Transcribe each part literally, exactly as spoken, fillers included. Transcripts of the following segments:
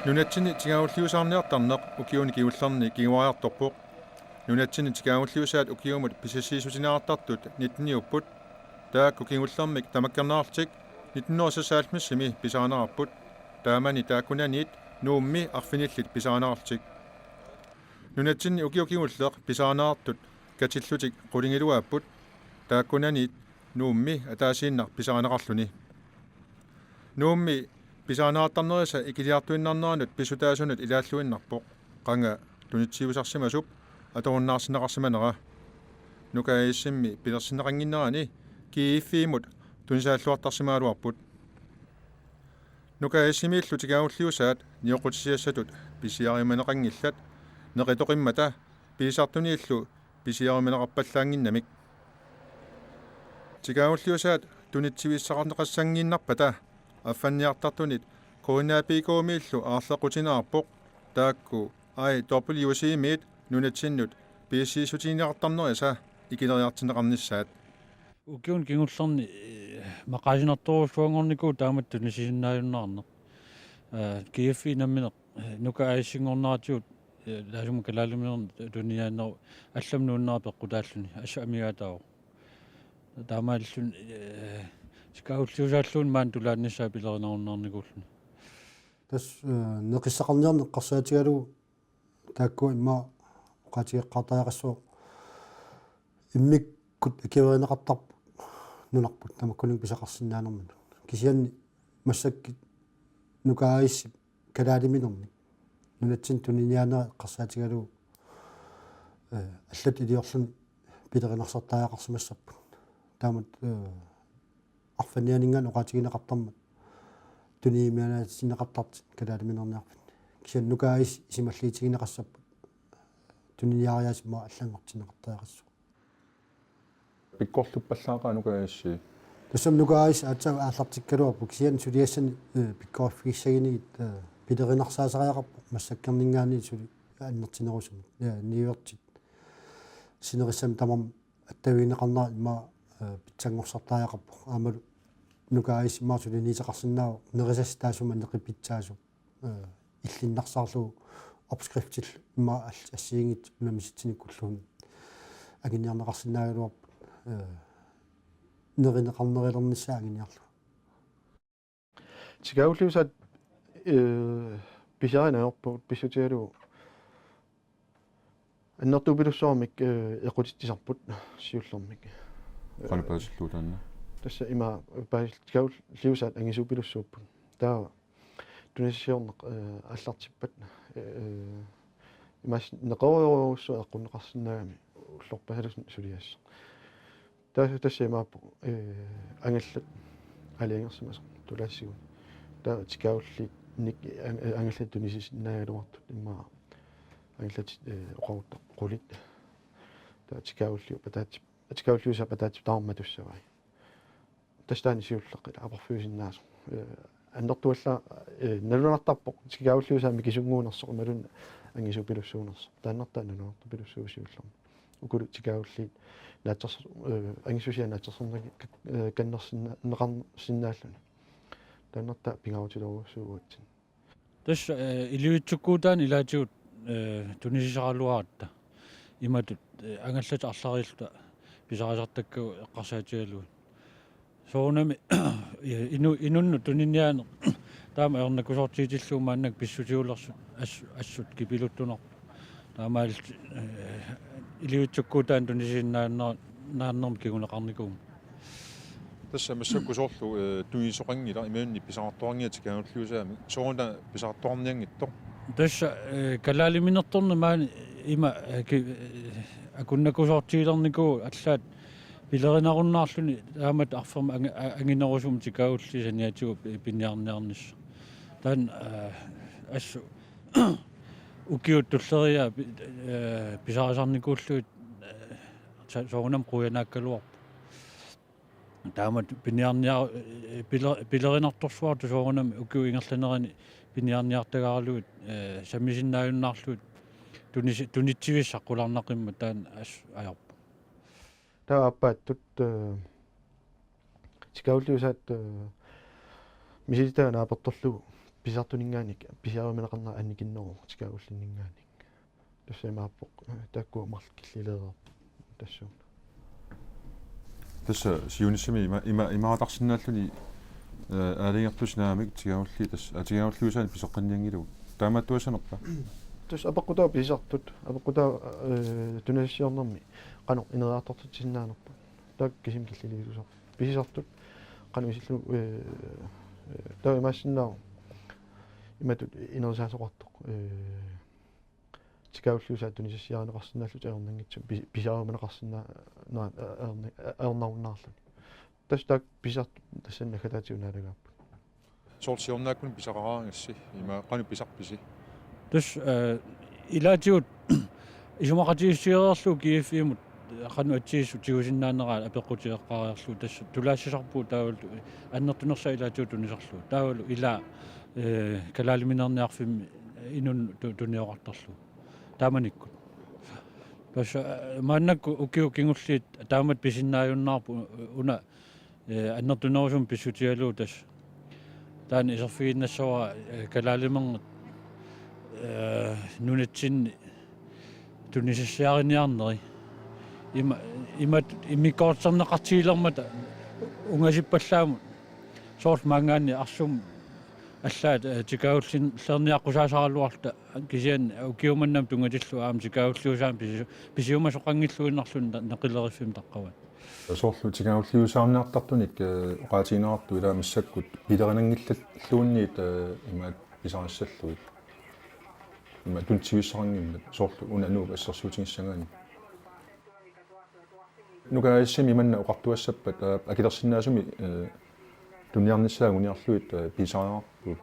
Nunatsinni tigagulliusaarniartarneq ukiuni kingullerni kinguariartorpoq. Nunatsinni tigagulliusaat ukiumut pisassiissutineqartartut nitteniupput. Taakku kingullermik tamakkerneqarlutik nitten hundrede seksoghalvfjerdsimi pisarineqarput. Taamani taakkunaniit Nuummi arfinillit pisarineqarlutik. Nunatsinni ukioq kingulleq pisarineqartut katillutik qulingiluaapput. Taakkunaniit Nuummi ataasiinnaq pisarineqarluni. Nuummi pisarineqartarnerisa ikiliartuinnarneranut pissutaasunut ilaalluinnarpoq, qanga tunitsiusarsimasup atorunnaarsinneqarsimanera. Nuka A/S-immi pilersinneqannginnerani GF-imut tunisaalluartarsimagaluarput. Nuka A/S-imiillu tigagulliusaat nioqqutissiassatut pisiariumaneqanngillat, neqitoqimmata piisartuniillu pisiariumaneqarpallaannginnamik. Tigagulliusaat tunitsivissaarneqassanngiinnarpata affanniartartunit KNAPK-miillu aarleqqutineqarpoq taakku I W C-miit nunatsinnut pisassiissutigineqartarnerisa ikileriartinneqarnissaat. Ukiuni kingullerni, eh, maqaasinartorujussuanngornikuuvoq taamatut tunisisinnaajunnaarneq. Eh, GF-i nammineq, eh, Nuka A/S-inngorneratigut, eh, taassuma kalaaliminerni tuniniaanerup allamut nuunnerat peqqutaalluni, assut amigaataavoq. Taamaalilluni, eh, tigagulliusaalluunniit maani tulaannissaa pilerinarunnaarnikuulluni. Tassa, eh, neqissaqarniarneq eqqarsaatigalugu taakku immaqa oqaatigeqqaartariaqassaaq, immikkut akuerineqartarput nunarput tamakkununnga pisaqarsinnaanermut. Kisianni massakkut Nuka A/S-ip kalaaliminernik nunatsinni tuniniaanerat eqqarsaatigalugu, eh, allatut iliorluni pilerinarsortariaqarsimassapput. Taamatut, eh, arfannianinngaanniit oqaatigineqartarmat tuniniaannaatsinneqartartut kalaaliminerniarfik. Kisianni Nuka A/S isumalluutigineqassapput tuniniaariaaseq immaqa allanngortinneqartariaqassaaq. Pikkorluppallaaqaaq Nuka A/S-i? Tassami Nuka A/S aatsaat aallartikkaluarpoq, kisianni suliassani, eh, pikkoriffigissaginigit, eh, pilerinarsaasariaqarpoq massakkorninngaanniit suli annertunerusumik. Eh, niuertut sinerissami tamarmi attavigineqarnerat immaqa, eh, pitsanngorsartariaqarpoq. Aammalu Nuka A/S immaqa suliniuteqarsinnaavoq nerisassat taassuma neqit pitsaasut, eh, illinnarsaarlugu opskriftillu immaqa all-, assigiinngitsut unammisitsinikkut ulluni anguniarneqarsinnaagaluarput, eh, nerineqarnerulernissaa anguniarlugu. Tigagulliusaat, eh, pisiarineq ajorpugut pissutigalugu annertupilussuarmik, eh, equtitsisarput siullermik. Qanoq paasillugu taanna? Tassa ima paas-, tigagulliusaat angisuupilussuupput. Taava tunisisiorneq, eh, aallartippat, eh, imaas neqerujorujussuaq eqqunneqarsinnaagami ullorpassuarni suliassaq. Tassa, tassa imaappoq, eh, angallat aalajangersimasoq tulaassigunik. Taava tigagulliit nik-, an-, angallat tunisisinnaagaluartut immaqa angallatit, eh, oqarutta qulit. Taava tigagulliup ataatsip-, tigagulliusaap ataatsip tamarmi atussavai. Tassa taanna siulleq aporfiusinnaasoq. Eh, annertuallaaq, eh, nalunartarpoq tigagulliusaat mikisunnguunersoq imaluunniit angisuupilussuunersoq. Taannartaa nalunartupilussuuvoq siullermik. Ukulu tigagulliit naatsorser-, eh, angisuusiat naatsorserneq ka-, eh, kannersinna-, neqarsinnaalluni. Taannartaa pingaarutilerujussuuvoq uatsinnut. Tassa, eh, ilivitsukkuutaani ilaatigut, eh, tunisisaraluaratta. Imatut, eh, angallatit arlariilluta pisarisartakkagut eqqarsaatigalugit. Soorunami, eh, inu-, inunnut tuniniaaneq taama ajornakusoortigitillugu maannakkut pissutigilersut as-, assut kipiluttunarpoq. Taamaalillutik, eh, ilivitsukkuutaani tunisisinnaajunnaarnermik kinguneqarnikuummat. Tassa massakkut soorlu, eh, tunisoqanngilaq imaluunniit pisaqartoqanngilaq tigagulliusaamik. Sooruna pisaqartoqarnianngitsoq? Tassa, eh, kalaaliminertorneq maani ima, eh, ki-, eh, akunnakusoortigilernikuuvoq allaat pilerinarunnaarluni taamatut arfermik angi-, a-, anginerusumik tigagulliit saniatigut pi-, piniarniarnissaq. Taanna, eh, assut ukiut tulleriiaat pi-, eh, pisarisarnikuullugit, eh, sa-, soorunami qujanaakkaluarpoq. Taamatut piniarniar-, eh, piler-, pilerinartorsuartut soorunami ukiup ingerlanerani piniarniartagaaralugit, eh, sammisinnaajunnaarlugit tunisi-, tunitsivissaq qularnaqimmat taanna assut ajorpoq. Taava aappaattut, eh, tigagulliusaat, eh, misilittagaa naapertorlugu pisartuninngaanniit pisiariumaneqarnera annikinneruvoq tikaagullinninngaanniit. Tassa imaappoq, eh, taakkua marluk killilereerput tassuuna. Tassa siunissami ima, ima, imaattarsinnaalluni, eh, aalajangertusi naamik tigaagulli tassa, eh, tigaagulliusaannik piseqqinnianngilagut. Taamaattuassanerpa? Tassa apeqqutaavoq pisisartut, apeqqutaavoq, eh, tunisassiornermi qanoq ineriartortitsisinnaanerput. Taakku kisimik killiliisusarput. Pisisartut qanoq isillugu, eh, eh, taava imaassinnaavoq imatut inerisaasoqartoq, eh, tikaagulliusaat tunisassiarineqarsinnaallutik ajornanngitsumik pi-, pisiariumaneqarsinnaa-, naa-, ajorna-, ajornarunnaarluni. Tassa taakku pisisartut tassani naggataatigut naalagaapput. Soorlu siornaakkunni pisaqaraangassi, ima qanoq pisarpisi? Tassa, eh, ilaatigut isumaqatigiissutereerlugu G F I-mut qanoq atsigissuseq tigusinnaaneraat apeqqutigeqqaariarlugu tassa tulaassisarpugut taavalu annertunersaat ilaatigut tunisarlugu. Taavalu ila, eh, kalaaliminerniarfimmi inunnut tu-, tunineqartarlugu. Taamanikkut. Tassa, eh, maannakkut ukiut kingulliit taamatut pisinnaajunnaarput una, eh, annertunerusumik pissutigalugu tassa. Taanna iserfiginnassavara, eh, kalaalimerngit, eh, nunatsinni tunisassiariniarneri. Ima, imatut immikkoortinneqartigilermata ungasippallaamut soorlu maanngaanniit arsum allaat, eh, tikaagullinerniaqqusaasaraluarluta kisianni ukiumannamut tunngatillugu aamma tikaagulliusaannik pisi-, pisiumasoqanngilluinnarluni ne-, neqileriffimmi taqqavani. Soorlu tikaagulliusaarniartartunik, eh, oqaatigineqartut ilaa massakkut pilerinanngillalluunniit, eh, imaat pisarissallugit. Imaat tunitsivissaqanngimmat soorlu una Nuup assersuutigissagaanni. Nuka A/S-imi manna oqartuassappat, eh, akilersinnaasumik, eh, tuniniarnissaat anguniarlugit, eh, pisariaqarpugut.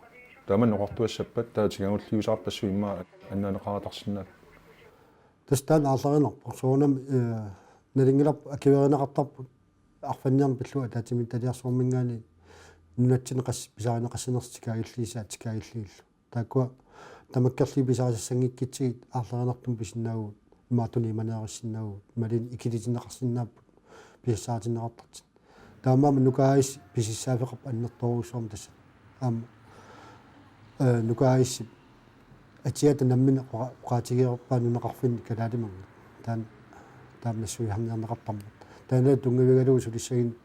Tamanna oqartuassappat taava tikaagulliusaarpassuit immaqa annaaneqaratarsinnaappat. Tassa taanna aarlerinarpoq. Soorunami, eh, nalunngilarput akuerineqartarput arfanniarneq pillugu ataatsimiititaliarsuarminngaanniit nunatsinni qassit pisarineqassanersut tikaagilliisaat tikaagilliillu. Taakkua tamakkerlugit pisarisassanngikkutsigu aarlerinartumik pisinnaavugut, imaattunik imaneerissinnaavagut, imaluunniit ikilitinneqarsinnaapput pisassaatinneqartartut. Taamaammat Nuka A/S pisisassaaffeqarpoq annertoorujussuarmik tassa. Aamma, eh, Nuka A/S-ip atiata nammineq oqa-, oqaatigereerpaa nunaqarfinni kalaalimerngit. Taanna, taanna nassuiarniarneqartarmat. Taanna tunngavigalugu sulissagunik,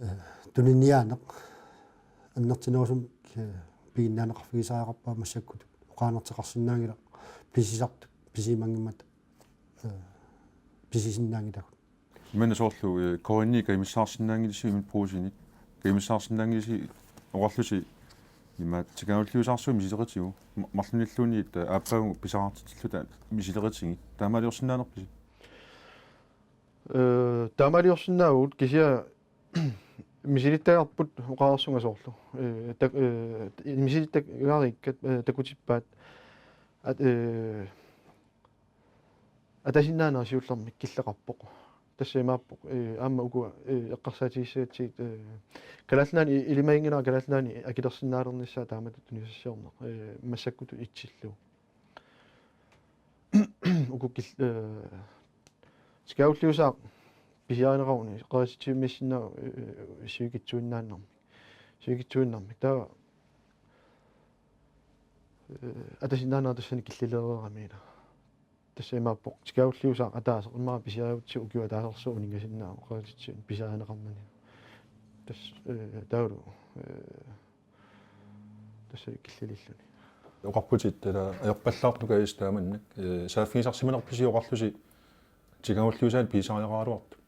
eh, tuniniaaneq annertunerusumik, eh, piginnaaneqarfigisariaqarpaa massakkut oqaannartoqarsinnaanngilaq pisisartut pisimanngimmat, eh, pisisinnaanngilagut. Imanna soorlu, eh, K N I kajumissaarsinnaanngilisi immik Brugsenit. Kajumissaarsinnaanngilisi oqarlusi imaat tikaagulliusaarsuit misileqitigut. Ma-, marlunilluunniit, eh, aappaagu pisaqartitsilluta misileqitigit. Taamaaliorsinnaanerpisi? Eh, taamaaliorsinnaavugut kisianni misilittagarput oqareersunga soorlu. Eh, tak-, eh, misilittagariikkat, eh, takutippaat. At, eh, atasinnaanera siullermik killeqarpoq. Tassa imaappoq, eh, aamma ukua, eh, eqqarsaatigissagatsigit, eh, Kalaallit Nunaanni i-, ilimaginngilara Kalaallit Nunaanni akilersinnaalernissaa taamatut tunisassiorneq, eh, massakkutut itsillugu. Uku kil-, eh, tikaagulliusaaq pisiarineqaruni qerititsivimmiissinnaavoq, eh, sivikitsuinnaannarmik. Sivikitsuinnarmik. Taava, eh, atasinnaanera tassani killilereerami ila. Tassa imaappoq tikaagulliusaaq ataaseq immaqa pisiariutsigu ukioq ataasersuaq uninngasinnaavoq qerititsivimmi pisiarineqarnani. Tassa, eh, taavalu, eh, tassa killiliilluni. Oqarputit ila ajorpallaartukaajus taamannak, eh, saaffigisarsimanerpisi oqarlusi tikaagulliusaannik pisariaqaraluartut.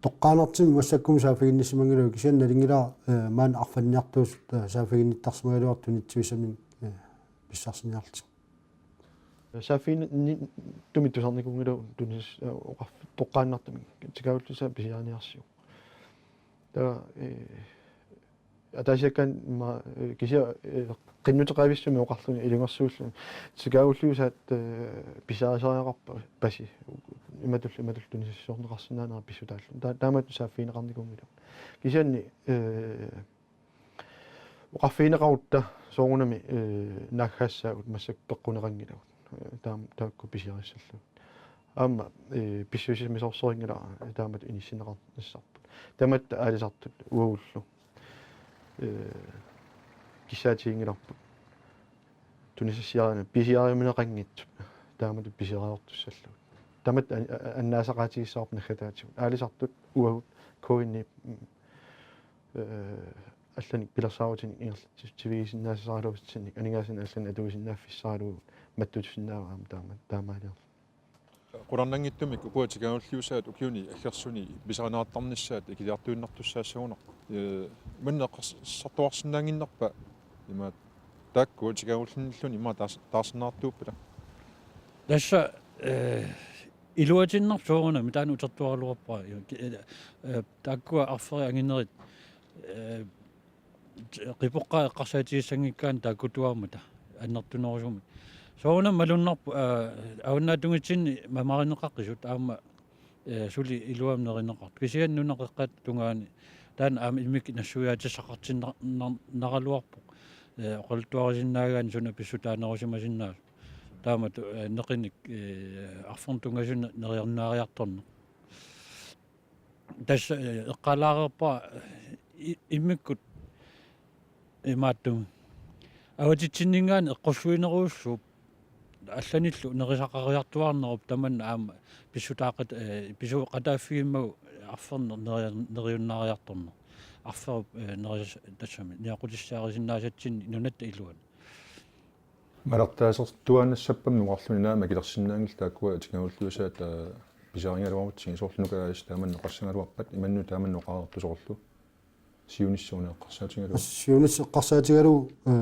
Toqqaannartumik massakkut saaffiginnissimanngilagut kisianni nalunngilara, eh, maani arfanniartuusut, eh, saaffiginnittarsimagaluartut tunitsivissamik, eh, pissarsiniarlutik. Saaffiginni-, tumik tusarnikuunngilagut tunis-, eh, oqarf-, toqqaannartumik tikaagulliusaat pisiariniarsiuk. Taava, eh, ataasiakkaanni ma-, eh, kisianni, eh, qinnuteqavissumik oqarluni ilungersuulluni. Tikaagulliusaat, eh, pisiarisariaqarpasi. Imatullu, imatullu tunisassiorneqarsinnaanera pissutaallu. Ta-, taamatut saaffigineqarnikuunngilagut. Kisianni, eh, oqarfigineqarutta soorunami, eh, naaggaassaagut massakkut peqquneqanngilagut. Eh, taam-, taakku pisiarissallugit. Aamma, eh, pissusissamisoorsinnaanngilara, eh, taamatut inissinneqarnissarput. Tamatta aalisartut uagullu. Eh, kissaatiginngilarput. Tunisassiarineq pisiariumineqanngitsut taamatut pisiariortussallugit. Taamatut an-, a-, annaasaqaatigissavarput naggataatigut. Aalisartut uagut K N-ip, mm, eh, allanik pilersaarutinik ingerlatsivigisinnaasaraluarlugu, aningaasanik allanik atuisinnaaffissaralugu mattutissinnaavara aamma taama-, taamaaliorluni. Qularnanngitsumik ukua tikaagulliusaat ukiuni aggersuni pisarineqartarnissaat ikiliartuinnartussaassagunarpoq. Ee, imanna eqqarsartuarsinnaannginnerpa imaat taakkua tikaagullinnilluni imaat taars-, taarserneqartuuppata? Tassa, ee, iluatinnarpoq soorunami taanna utertuaraluarpara. Ee, ee, taakkua arferit anginerit, ee, qipoqqaat eqqarsaatigissanngikkaanni taakkutuaammata annertunerusumik. Soorunami malunnarpoq, aa, avannaatungitsinni mamarineqaqisut aamma, ee, suli iluamik nerineqartut. Kisianni nunap qeqqata tungaani taanna aamma immikkut nassuiaatissaqartinna-, nar-, naraluarpoq. Ee, oqaluttuarisinnaagaanni suna pissutaanerusimasinnaasut. Taamatut, ee, neqinik, ee, arfernup tungaanut neriornaariartorneq. Tassa, ee, eqqaalaareerpara, ee, i-, immikkut imaattumik. Avatitsinninngaanniit eqqussuinerujussuup allanillu nerisaqariartuaarnerup tamanna aamma pissutaaqat-, ee, pisuuqataaffigimmagu arferneq neri-, neriunnaariartorneq. Arferup, ee, neris-, tassami niaqutissarisinnaasatsinnut nunatta iluani. Malartaasertuaannassappat oqarluni naamik akilersinnaanngillat taakkua tikaagulliusaat, aa, pisarigaluarutsigit, soorlu Nuka A/S taamanna oqassagaluarpat, imannak taamanna oqareerpoq soorlu siunissaq una eqqarsaatigalugu. Siunissaq eqqarsaatigalugu, ee,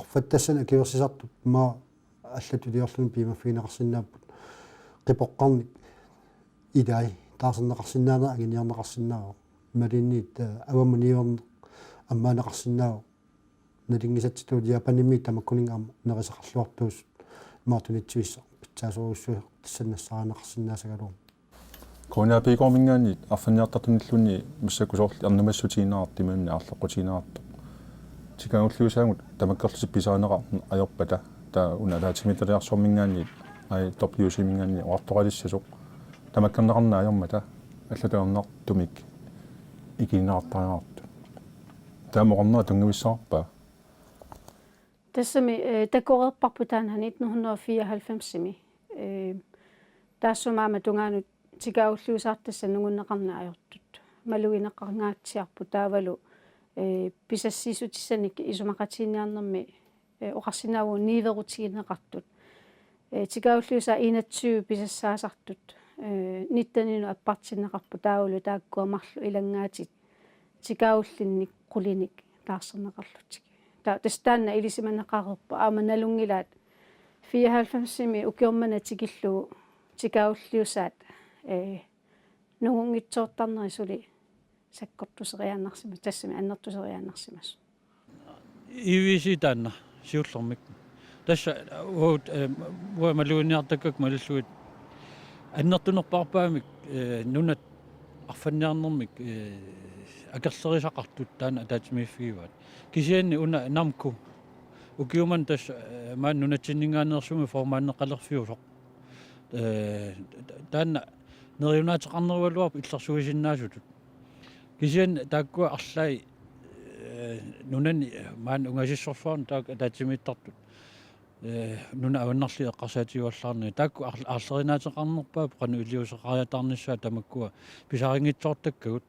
arfattassanik akuersisartut immaqa allatut iliorluni piumaffigineqarsinnaapput. Qipoqqarnik ilai taarserneqarsinnaaneq anguniarneqarsinnaavoq. Imaluunniit, ee, avammut niuerneq ammaanneqarsinnaavoq. Nalunngisatsitut Japanimi tamakkuninnga aamma nerisaqarluartuusut imaattunitsivissaq pitsaasorujussuaq tassani nassaarineqarsinnaasagaluarpoq. Kommunalbestyrelsimingaanniit arfanniartartunilluunniit massakkut soorlu ernumassutigineqartoq imaluunniit aarleqqutigineqartoq. Tikaagulliusaagut tamakkerlutik pisarineqarneq ajorpata, taava una ataatsimiititaliarsuarminngaanniit I W C-minngaanniit oqartoqalissasoq tamakkerneqarneq ajormata allatut ajornartumik ikiinnartariaqartut. Taama oqarnera tunngavissavarpaa? Tassami, ee, takoreerparput taanna nitten hundrede og fireoghalvfems-imi. Ee, taassuma aamma tungaanut tikaagulliusaartassat nungunneqarneq ajortut. Malugineqangaatsiarput taavalu, ee, pisassiissutissanik isumaqatigiinniarnermi, ee, oqarsinnaavugut niuerutigineqartut. Ee, tikaagulliusaat enogtyve pisassaasartut, ee, nitteninut appartinneqarput taavalu taakkua marluk ilanngaatit tikaagullinnik qulinik taarserneqarlutik. Ta-, tassa taanna ilisimaneqareerpoq aamma nalunngilaat fireoghalvfems-imi ukioq manna tikillugu tikaagulliusaat, ee, nungunngitsoortarneri suli sakkortuseriaannarsimasut, tassami annertuseriaannarsimasut. I W C taanna siullermik. Tassa uagut, ee, uanga maluginiartakkakka malillugit annertunerpaarpaamik, ee, nunat arfanniarnermik, ee, akerlerisaqartut taanna ataatsimiiffigivaat. Kisianni una NAMMKO ukiumanna tassa, ee, maani nunatsinninngaanneersumik formandeqalerfiusoq. Ee, taanna neriunaateqarnerugaluarpoq illersuisinnaasutut. Kisianni taakkua arlaat, ee, nunani maani ungasissorsuarni taakku ataatsimiittartut, ee, nunat avannarliit eqqarsaatigivallaarnagit. Taakku aar-, aarlerinaateqarnerpaat qanoq iliuuseqariataarnissaat tamakkua pisariinngitsoortakkagut.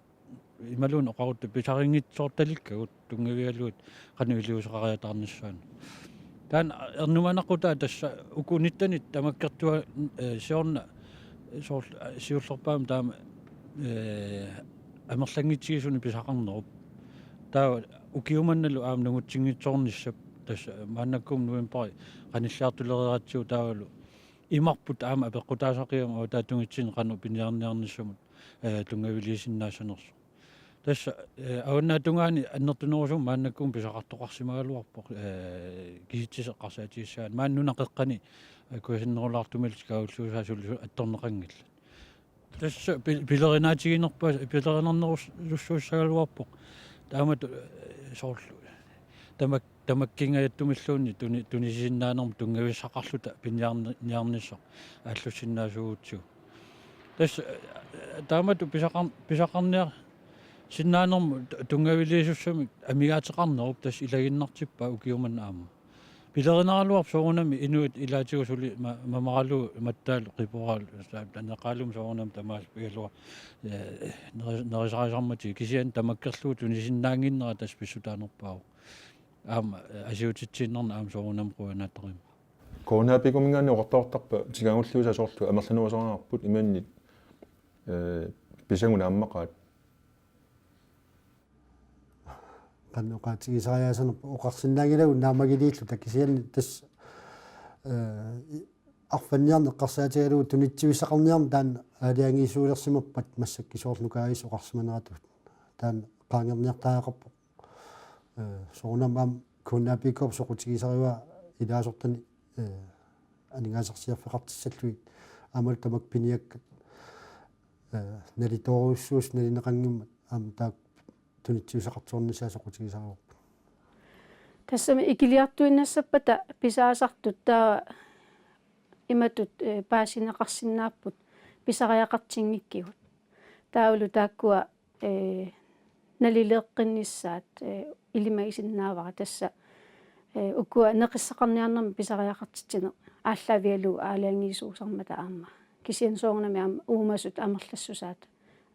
Imaluunniit oqarutta pisariinngitsoortalikkagut tunngavigalugit qanoq iliuuseqariataarnissaanut. Taanna ernumanaqqutaa tassa uku nittenit tamakkertua-, ee, siorna soorlu, ee, siullerpaamik taama, ee, amerlanngitsigisunik pisaqarnerup. Taava ukiumannalu aamma nungutsinngitsoornissap tassa maannakkut novembari qanilliartulereeratsigu taavalu imarput aamma apeqqutaasaqigami avataatungitsinni qanoq piniarniarnissamut, ee, tunngaviliisinnaassanersoq. Tassa, ee, avannaatungaani annertunerusumik maannakkut pisaqartoqarsimagaluarpoq, ee, kisitsisit eqqarsaatigissagaanni. Maani nunap qeqqani, ee, kusannerulaartumillu tikaagulliusaat suli attorneqanngillat. Tassa pi-, pilerinartiginerpa-, pilerinarnerussuussagaluarpoq. Taamatut, ee, soorlu. Tamak-, tamakkingajattumilluunniit tuni-, tunisisinnaanermut tunngavissaqarluta piniarni-, niarnissaq aallussinnaasuugutsigu. Tassa, ee, taamatut pisaqar-, pisaqarniar-, Sinnaanermut tu-, tunngaviliisussamik amigaateqarnerup tassa ilaginnartippaa ukiumannga aamma. Pilerinaraluarpoq soorunami inuit ilaatigut suli ma-, mamaralugu mattaalu qiporalu sa-, taneqaalum soorunami tamaasa pigalugu, eh, neri-, nerisarisarmatigit kisianni tamakkerlugu tunisinnaannginnera tassa pissutaanerpaavoq. Aamma, eh, asiutitsiinnarneq aamma soorunami qujanartarami. Kommunalbestyrelsiminngaanniit oqartoqartarpa tigaagulliusaat soorlu amerlanerusariaqarput imaanni, eh, pisagut naammaqaat. Qanoq oqaatigisariaasanerpa oqarsinnaanngilagut naammagiliilluta kisianni tassa, eh, i-, arfanniarneq eqqarsaatigalugu tunitsivissaqarniarneq taanna aalajangiisuulersimappat massakkut soorlu Nukaagissap oqarsimaneratut. Taanna qaangerniartariaqarpoq. Eh, soorunami aamma kommunalbestyrelsip soqutigisarivaa ilaasortani, eh, aningaasarsiorfeqartissallugit aammalu tamakku piniakkat, eh, nalitoorujussuusoq nalineqanngimmat aamma taakku tunitsivissaqartitsinissaat soqutigisarivarput. Tassami ikiliartuinnassappata pisaasartut taava imatut, eh, paasineqarsinnaapput pisariaqartinngikkigut. Taavalu taakkua, eh, nalileeqqinnissaat, eh, ilimagisinnaavara tassa, eh, ukua neqissaqarniarnermi pisariaqartitsineq aallaavigalugu aalajangiisuusarmata aamma. Kisianni soorunami aamma uumasut amerlassusaat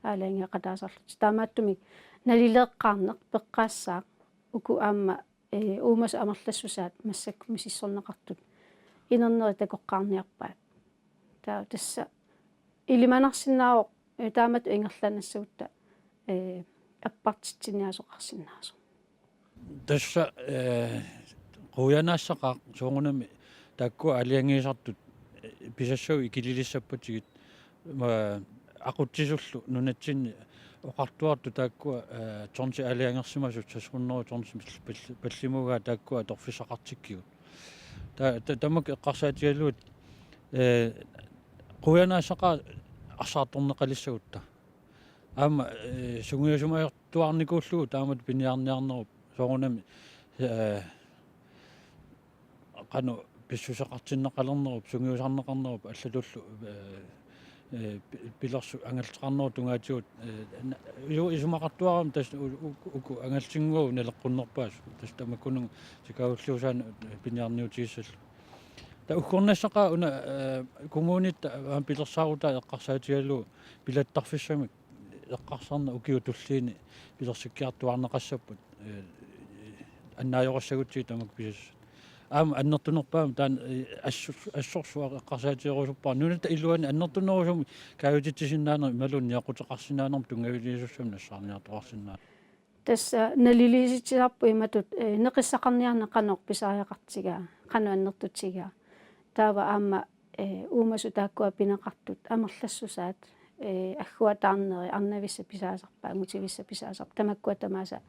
aalajangeeqataasarlutik. Taamaattumik nalileeqqaarneq peqqaassaaq uku aamma, eh, uumasut amerlassusaat massakkut misissorneqartut inerneri takoqqaarniarpaat. Taava tassa ilimanarsinnaavoq, eh, taamatut ingerlaannassagutta, eh, appartitsiniaasoqarsinnaasoq. Tassa, eh, qujanaassaqaaq soorunami taakkua aalajangiisartut, eh, pisassagut ikililissappatigut ma-, aqutsisullu nunatsinni oqartuartut taakkua, eh, tonsit aalajangersimasut seks hundrede tonsit pal-, pal-, pallimugaat taakkua atorfissaqartikkigut. Ta-, ta-, tamakku eqqarsaatigalugit, eh, qujanaassaqaaq arsaartorneqalissagutta. Aamma, eh, sungiusimaartuaarnikuullugu taamatut piniarniarnerup soorunami, eh, qanoq pissuseqartinneqalernerup, sungiusarneqarnerup allatullu, eh, eh, pi-, pilersut angalteqarnerup tungaatigut, eh, na-, isu-, isumaqartuarami tassa u-, u-, uku angaltinnguavut naleqqunnerpaasut. Tassa tamakkununnga tigaagulliusaanik piniarniutigissallugu. Taava uggornassaqaaq una, eh, kommunitta aamma pilersaarutai eqqarsaatigalugu pilattarfissamik eqqarsarneq ukiut tulliini pilersikkiartuaarneqassapput, eh, annaajorissagutsigit tamakku pisassat. Aamma annertunerpaamik taanna, eh, assor-, assorsuaq eqqarsaatigerusuppara nunatta iluani annertunerusumik kaajutitsisinnaanermut imaluunniit nioqquteqarsinnaanermut tunngaviliisussamik nassaarniartoqarsinnaaneq. Tassa naliliisitsisarput imatut, eh, neqissaqarniarneq qanoq pisariaqartigaa, qanoq annertutigaa. Taava aamma, eh, uumasut taakkua pineqartut amerlassusaat, eh, agguataarneri, arnavissat pisaasarpaat, angutivissat pisaasarpaat, tamakkua tamaasa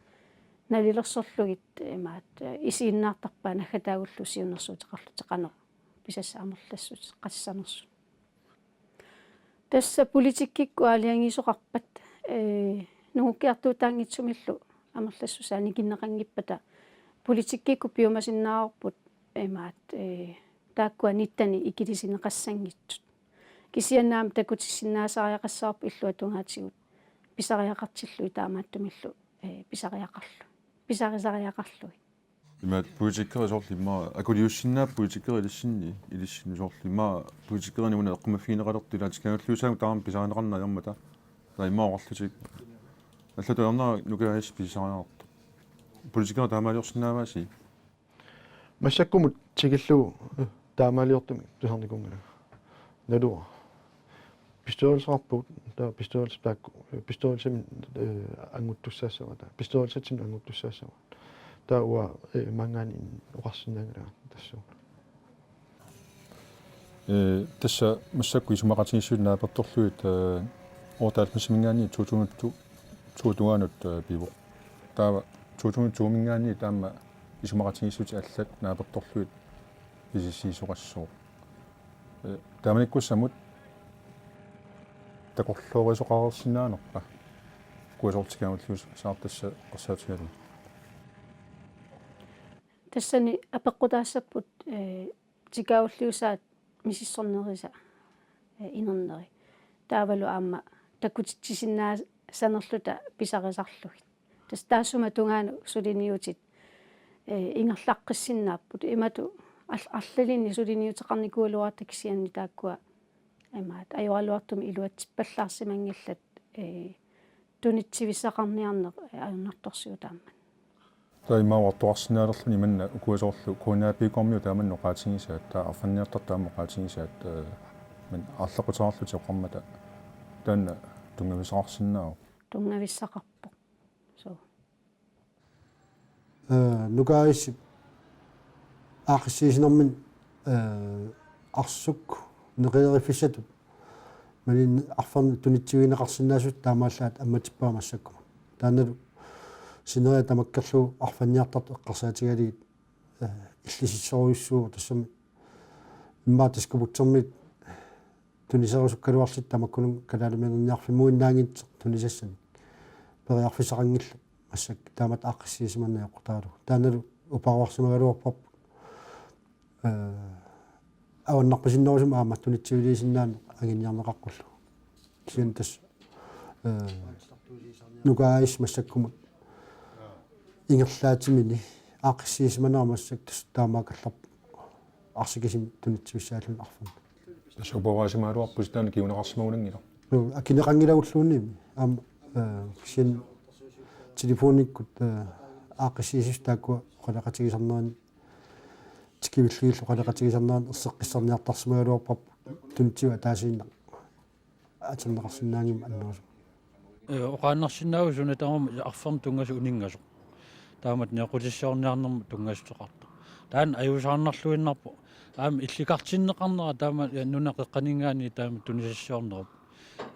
nalilersorlugit imaat, eh, isiginnaartarpaat naggataagullu siunnersuuteqarlutik qanoq pisassat amerlassuteqassanersut. Tassa politikkikkut aalajangiisoqarpat, eh, nungukkiartuutaanngitsumillu amerlassusaat nikinneqanngippata politikkikkut piumasinnaavarput imaat, eh, taakkua nittenit ikilisineqassanngitsut. Kisianni aamma takutissinnaasariaqassavarput illuatungaatigut pisariaqartillugit taamaattumillu, eh, pisariaqarlu-, pisarisariaqarlugit. Imaat politikerit soorlu immaqa akuliussinnaapput politikerit ilissinnut, ilissinnut soorlu immaqa politikerinit una eqqumaffigineqalertut ilaatigut taamatut pisarineqarneq ajormata. Taava immaqa oqarlutik. Allatut ajornera Nuka A/S pisisariaqartoq. Politikerit taamaaliorsinnaavaasi? Massakkumut tikillugu taamaaliortumik tusarnikuunngilanga. Naluara. Bestyrelseqarpugut, taava bestyrelse taakku, bestyrelsemik, eh, anguttussaassavaat, taava bestyrelsetsinnut anguttussaassavaat. Taava uanga, eh, maanngaanniit oqarsinnaanngilanga tassuuna. Eh, tassa massakkut isumaqatigiissut naapertorlugit, eh, otteoghalvfemsiminngaanniit to tusind to, to tungaanut, eh, pivoq. Taava to tusind to-minngaanniit taama isumaqatigiissutit allat naapertorlugit pissarsisisoqassooq. Eh, taamanikkussamut takorloorisoqareersinnaanerpa? Kuasortigaangullugu saartassa eqqarsaatigalugu. Tassani apeqqutaassapput, eh, tikaulliusaat misissornerisa, eh, inerneri. Taavalu aamma takutitsisinnaas-, sanerluta pisarisarlugit. Tassa taassuma tungaanut suliniutit, eh, ingerlaqqissinnaapput. Imatut al-, arlalinnik suliniuteqarnikuugaluartut kisianni taakkua imaat ajoraluartumik iluatsippallaarsimanngillat, eh, tunitsivissaqarniarneq, eh, ajornartorsiutaammat. Taava immaqa oqartoqarsinnaalerluni manna ukua soorlu K N A P-kormiut taama oqaatigisaat, taava arfanniartartut taama oqaatigisaat, eh, men arlaqquteqarlutik oqarmata taanna tunngavissaqarsinnaavoq. Tunngavissaqarpoq. Suu. Eh, Nuka A/S-ip aaqqissuussinermini, eh, arsuk neqeeriffissatut malinni arfernik tunitsivigineqarsinnaasut taamaallaat ammatippaa massakkut. Taannalu sineriak tamakkerlugu arfanniartartut eqqarsaatigalugit, eh, illisissorujussuuvoq tassami immaqa Diskobugtermiit tuniserusukkaluarluta tamakkununnga kalaaliminerniarfimmuinnaanngitsoq tunisassanik. Periarfissaqanngillat massakkut taamatut aaqqissuussimaneq ajoqutaalu. Taannalu uparuarsimagaluarparput, eh, avannarpasinnerusumik aamma tunitsiviliisinnaaneq anguniarneqaqqullugu. Kisianni tassa, eh, Nuka A/S massakkumut ingerlaatsimini aaqqissuussimanera massakkut tassa taamaakallarpoq arsaat kisimik tunitsivissaalluni arfernik. Tassa uparuarsimagaluarpusi taanna kinguneqarsimagunanngilaq. Suu, akineqanngilagulluunniimmi. Aamma, eh, kisianni telefonikkut, eh, aaqqissuussisut taakkua oqaloqatigisarneranni tikivillugillu oqaloqatigisarneranni erseqqissarniartarsimagaluarparput tunitsiviup ataasiinnaq atorneqarsinnaanngimmat annerusumik. Eh, oqaannarsinnaavugut suna tamarmi arfernup tunngasoq uninngasoq. Taamatut nequtissarniarnermut tunngassuteqartoq. Taanna ajuusaarnarluinnarpoq. Aamma illikartinneqarnera taama, eh, nunap qeqqaninngaanniit taama tunisassiornerup.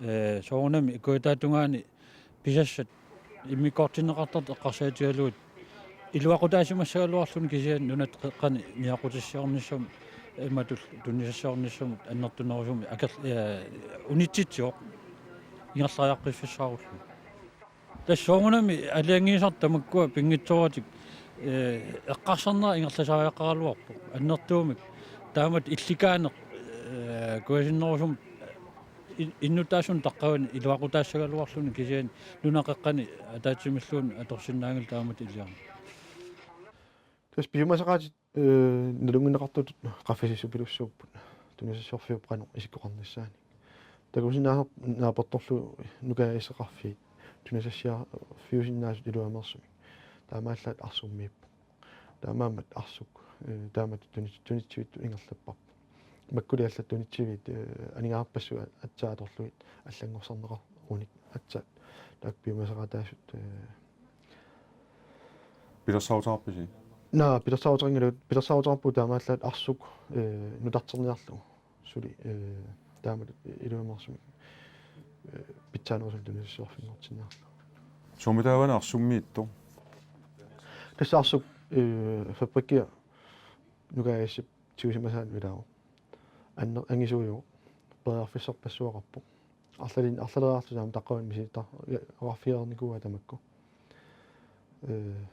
Eh, soorunami kujataatungaani pisassat immikkoortinneqartartut eqqarsaatigalugit iluaqutaasimassagaluarluni kisianni nunap qeqqani niaqutissiornissamut imatut tunisassiornissamut annertunerusumik aker-, eh, unitsitsivoq ingerlariaqqiffissaarullugu. Tassa soorunami aalajangiisartut tamakkua pinngitsooratik, eh, eqqarsarnera ingerlasariaqaraluarpoq. Annertuumik taamatut illikaaneq, eh, kujasinnerusumut in-, innuttaasunik taqqavani iluaqutaassagaluarluni kisianni nunap qeqqani ataatsimilluunniit atorsinnaanngilaq taamatut iliorneq. Tassa piumasaqaatit, eh, nalunngineqartutut qaffasissupilussuupput. Tunisassiorfiup qanoq isikkoqarnissaanik. Takusinnaavarput naapertorlugu Nuka A/S-eqarfiit tunisassiorfiusinnaasut iluameersumik. Taamaallaat arsummiippoq. Taamaammat arsuk, eh, taamatut tunit-, tunitsivittut ingerlapparput. Makkuli allat tunitsiviit, eh, aningaasarpassuit aatsaat atorlugit allanngorsarneqarunik aatsaat taakku piumasaqaataasut, eh, Pilersaaruteqarpisi? Naa, pilersaaruteqanngilaq, pilersaaruteqarpugut taamaallaat arsuk, eh, nutarterniarlugu. Suli, eh, taamatut iluameersumik, eh, pitsaanerusumik tunisassiorfinngortinniarlugu. Suumitaava arsummiittoq? Tassa arsuk, eh, fabrikkia Nuka A/S-ip tigusimasaanut ilaavoq. Anne-, angisuujuvoq. Periarfissarpassuaqarpoq. Arlalin-, arlaleriarluta aamma taqqavani misilitta-, oqarfigereernikuuaa tamakku. Eh,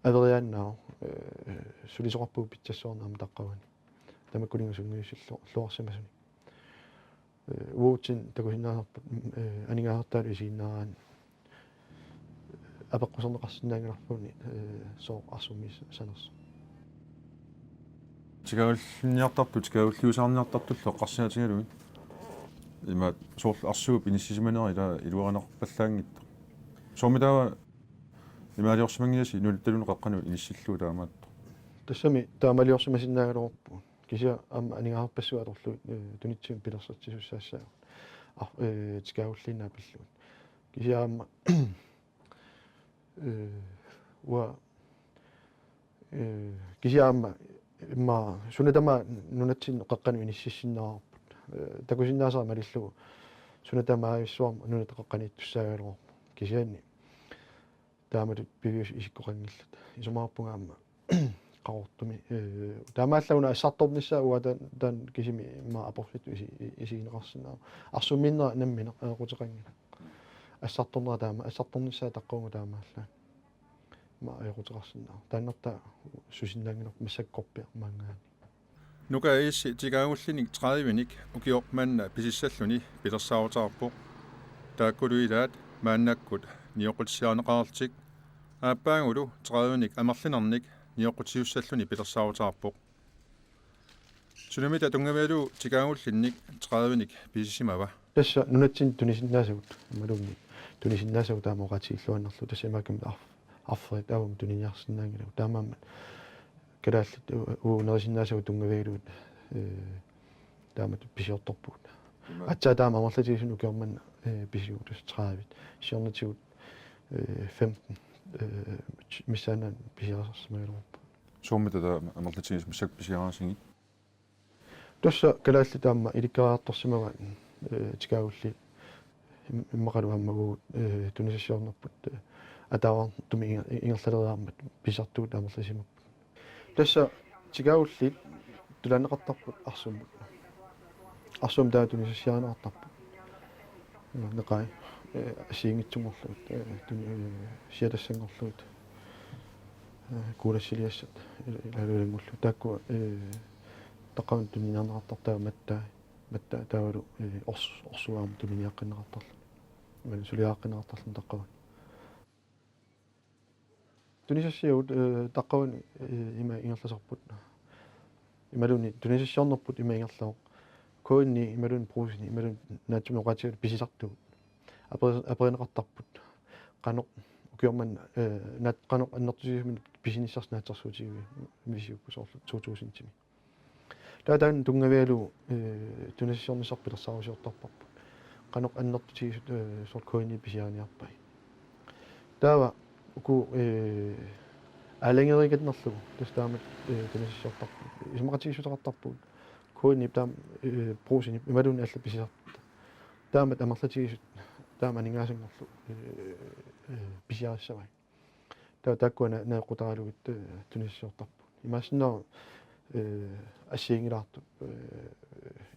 averiaannaavoq, eh, sulisoqarpugut pitsassuarnik aamma taqqavani. Tamakkuninnga sungiusilluarsimasunik. Eh, uatsinnut takusinnaavarput, eh, aningaasartaalu isiginnaaraanni apeqquserneqarsinnaanngilarput, eh, sooq arsummiissanersoq. Tikaagallinniartartut, tikaagulliusaarniartartullu eqqarsaatigalugit. Imaat soorlu arsuup inissisimanera ila iluarinerpallaanngitsoq. Soormitaava imaaliorsimanngilasi nunattaluunniit qeqqanut inissillugu taamaattoq? Tassami taamaaliorsimasinnaagaluarpugut. Kisianni aamma aningaasarpassuit atorlugit, eh, tunitsivimmi pilersatsisussaassaagut. Ar-, eh, tikaagulliinnaat pillugit. Kisianni aamma, eh, uanga, eh, kisianni aamma immaqa suna tamaat nunatsinnut qeqqanut inississinnaavarput. Eh, takusinnaasara malillugu suna tamaavissuarmut nunatta qeqqaniittussaagaluarpoq. Kisianni taamatut piviusut isikkoqanngillat. Isumaqarpunga aamma Qaqortumi, eh, taamaallaat una assartornissaa uanga taan-, taanna kisimi immaqa aporfittut isi-, i-, isigineqarsinnaavoq. Arsummiinnera nammineq ajoquteqanngilaq. Assartornera taama, assartornissaa taqqavunga taamaallaat. Immaqa ajoquteqarsinnaavoq. Taannartaa susinnaanngilarput massakkorpiaq maanngaanniit. Nuka A/S tikaagullinik tredivenik ukioq manna pisissalluni pilersaaruteqarpoq. Taakkulu ilaat Maannakkut nioqqutissiarineqarlutik aappaagulu tredivenik amerlinernik nioqqutissalluni pilersaarutaarpoq. Sunamita tunngavigalugu tikaagullinnik tredivenik pisisimava? Tassa nunatsinni tunisinnaasagut, imaluunniit tunisinnaasagut taama oqaatigilluinnarlugu, tassa imaakkami arf-, arferit aamma tuniniarsinnaanngilagut. Taamaammat kalaallit u-, u-, nerisinnaasagut tunngavigalugit, ee, taamatut pisiortorpugut. Ima- Aatsaat taama amerlatigisumik ukioq manna, ee, pisiugut tassa tredive. Siornatigut, ee, femten, ee, missaannaanut pisiarisarsimagaluarput. Suummita taava amerlatigisut massakkut pisiarisigit? Tassa kalaallit taama ilikkariartorsimavaat, ee, tikaagulliit im-, immaqalu aamma uagut, ee, tunisassiornerput, ee, ataavartumik inger-, ingerlaleriarmat pisartugut amerlasimapput. Tassa tikaagulliit tulaanneqartarput Arsuummut. Arsuummut taava tunisassiarineqartarput. Neqai, ee, assigiinngitsunngorlugit, ee, tuni-, ee, siatassanngorlugit, ee, kuulassiliassat, ee, ilaalu ilanngullugit. Taakku, ee, taqqavani tuniniarneqartarput taava mattai, mattai taavalu, ee, ors-, orsuaam tuniniaqqinneqartarluni. Imaluunniit suliariaqqinneqartarluni taqqavani. Tunisassiagut, ee, taqqavani, ee, ima ingerlasarput. Imaluunniit tunisassiornerput ima ingerlavoq. K N-i imaluunniit Brugseni imaluunniit naatsumik oqaatigalugu pisisartugut. Aperi-, aperineqartarput. Qanoq ukioq manna, ee, naat-, qanoq annertutigisumik pisinissarsi naatsorsuutigiviuk, misiukku soorlu to tusindimi. Taava taanna tunngavigalugu, ee, tunisassiornissaq pilersaarusiortarparput. Qanoq annertutigisut, ee, soorlu K N-i pisiariniarpai. Taava uku, ee, aalajangeriikannerlugu tassa taamatut, ee, tunisassiortarput. Isumaqatigiissuteqartarpugut K N-ip taama, ee, Brugsenip imaluunniit allat pisisartut. Taamatut amerlatigisut taama aningaasanngorlugu, ee, ee, pisiarissavaat. Taava taakkua na-, najoqqutaralugit, ee, tunisassiortarput. Imaassinnaavoq, ee, assigiinngilaartut, ee,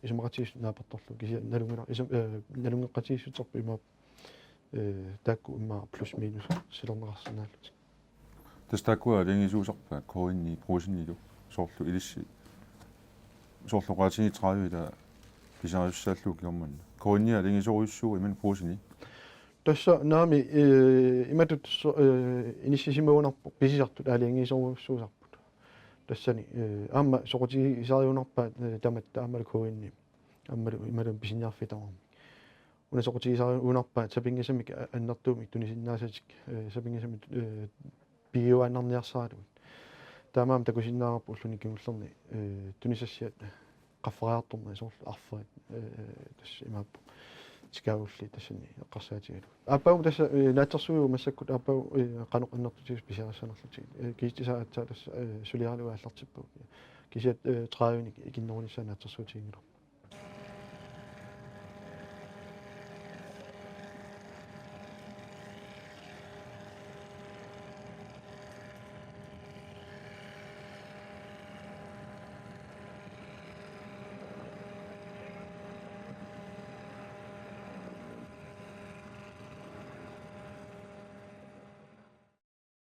isumaqatigiissut naapertorlugit, kisianni nalunngilar-, isum-, ee, nalunngeqatigiissuterput imaappoq, ee, taakku immaqa plus minus silerneqarsinnaallutik. Tassa taakkua aalajangiisuusarpaat K N-i Brugsenilu soorlu ilissi, soorlu oqaatigiit tredive taava pisiarissaallugu ukioq manna. K N-i aalajangiisorujussuuvoq imaluunniit Brugseni? Tassa naamik, ee, imatut so-, ee, inissisimagunarpoq pisisartut aalajangiisorujussuusarput. Tassani, ee, aamma soqutigisarigunarpaat, ee, tamatta aammalu K N-ip. Aammalu imaluunniit pisiniarfiit tamarmik. Una soqutigisarigunarpaat sapinngisamik a-, annertuumik tunisinnaasat, ee, sapinngisamik, ee, pigiuaannarniarsaralugit. Taamaammat takusinnaavarput ulluni kingullerni, ee, tunisassiat qaffariartornerat soorlu arferit, ee, tassa imaappoq tikaagulliit tassani eqqarsaatigalugit. Aappaagu tassa, ee, naatsorsuivoq massakkut aappaagu, ee, qanoq annertutigisut pisiarissanerlutigit. Ee, kisitsisaa aatsaat tassa, ee, suliaralugu aallartippagut. Kisianni, ee, tredivenik ikinnerunissaa naatsorsuutiginngilarput.